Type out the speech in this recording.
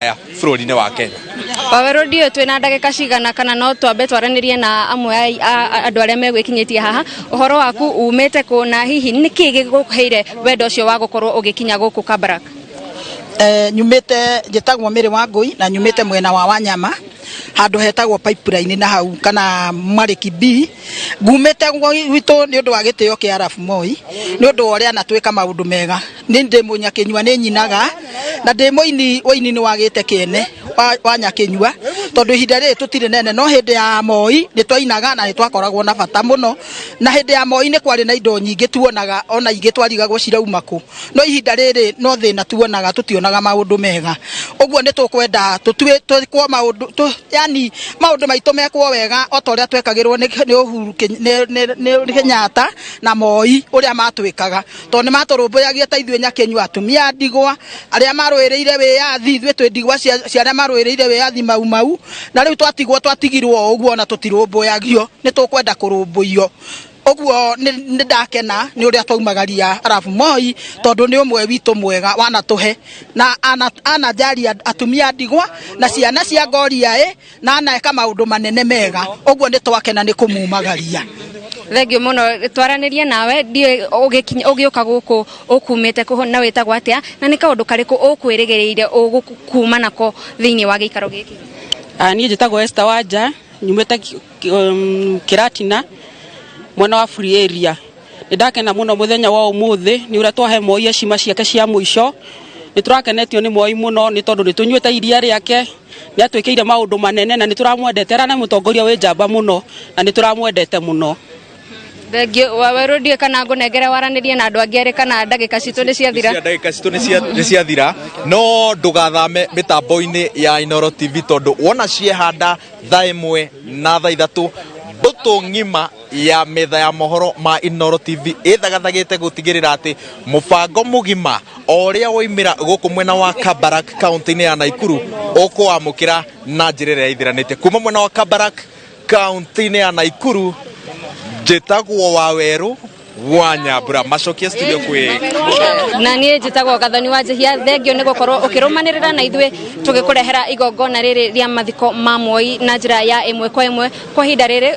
Aya bũrũri-inĩ wa Kenya. Wawerũ, ndiũĩ twĩna ndagĩka cigana kana no twambe twaranĩrie na amwe a andũ arĩa megwĩkinyĩtie haha. Ũhoro waku, umĩte kũ, na hihi nĩkĩ gĩgũheire wendo ũcio wa gũkorwo ũgĩkinya gũkũ Kabarak? Nyumĩte, njĩtagwo Mĩrĩ wa Ngũi, na nyumĩte mwena wa Wanyama, handũ hetagwo Pipeline na hau kana Marĩki B. Ngumĩte gwitũ nĩ ũndũ wa gĩtĩo kĩa Arap Moi, nĩ ũndũ wa ũrĩa anatwĩka maũndũ mega. Nĩ ndĩ mũnyakĩnyua, nĩ nyinaga na ndĩ mũini. Ũini nĩ wagĩte kĩene wa nyakĩnyua, tondũ ihinda rĩrĩ tũtirĩ nene, no hĩndĩ ya Moi nĩ twainaga na nĩ twakoragwo na bata mũno. Na hĩndĩ ya Moi nĩ kwarĩ na indo nyingĩ tuonaga, ona ingĩ twarigagwo cirauma kũ, no ihinda rĩrĩ no thĩna tuonaga, tũtionaga maũndũ mega. Ũguo nĩ tũkwenda tũtue twĩkwo maũndũ yani maũndũ maitũ mekwo wega, o ta ũrĩa twekagĩrwo nĩ Uhuru nĩ Kenyatta na Moi, ũrĩa matwĩkaga, tondũ nĩ matũrũmbũyagia ta ithuĩ nyakĩnyua, atumia a ndigwa arĩa marũĩrĩire wĩyathi. Ithuĩ twĩ ndigwa cia arĩa marũĩrĩire wĩyathi, Mau Mau, na rĩu twatigwo, twatigirwo o ũguo na tũtirũmbũyagio. Nĩ tũkwenda kũrũmbũiyo. Ũguo nĩ ndakena nĩ ũrĩa twaumagaria Arap Moi, tondũ nĩ ũmwe witũ mwega wanatũhe na anajari atumia a ndigwa na ciana cia ngoria ĩ, na aneka maũndũ manene mega. Ũguo nĩ twakena nĩ kũmumagaria. Thengiũ mũno twaranĩrie nawe. Ndiũĩ ũgĩkinya, ũgĩũka gũkũ ũkumĩte kũ na wĩtagwo atĩa, na nĩ kaũndũ karĩkũ ũkwĩrĩgĩrĩire ũgũkuma nako thĩinĩ wa gĩikaro gĩkĩ? Niĩ njĩtagwo Esther Wanja, nyumĩte Kĩratina, mwena wa Free Area. Nĩ ndakena mũno mũthenya wa ũmũthĩ nĩ ũrĩa twahe Moi heshima ciake cia mũico. Nĩ tũrakenetio nĩ Moi mũno, nĩ tondũ nĩ tũnyuĩte iria rĩake, nĩ atwĩkĩire maũndũ manene na nĩ tũramwendete. Ara nĩ mũtongoria wĩ njamba mũno na nĩ tũramwendete mũno. Thengiũ, Wawerũ. Ndiũĩ kana ngũnengere waranĩrie na andũ angĩ erĩ kana ndagĩka citũ nĩ ciathira. Ndagĩka citũ nĩ ciathira, no ndũgathame mĩtambo-inĩ ya Inooro TV, tondũ wona ciehanda thaa 1 na thaa 3, mbũtũ ng'ima ya metha ya mohoro ma Inooro TV ĩthagathagĩte gũtigĩrĩra atĩ mũbango mũgima o ũrĩa woimĩra gũkũ mwena wa Kabarak, kaunti-inĩ ya Naikuru, ũkũwamũkĩra na njĩra ĩrĩa ĩithiranĩte. Kuma mwena wa Kabarak, kaunti-inĩ ya Naikuru, njĩtagwo Wawerũ wa Nyambura. Macokie studio kwĩ Na niĩ njĩtagwo Gathoni wa Njĩhia. Thengio nĩ gũkorwo ũkĩrũmanĩrĩra na ithuĩ tũgĩkũrehera igongona rĩrĩ rĩa mathiko ma Moi na njĩra ya ĩmwe kwa ĩmwe. Kwa ihinda rĩrĩ.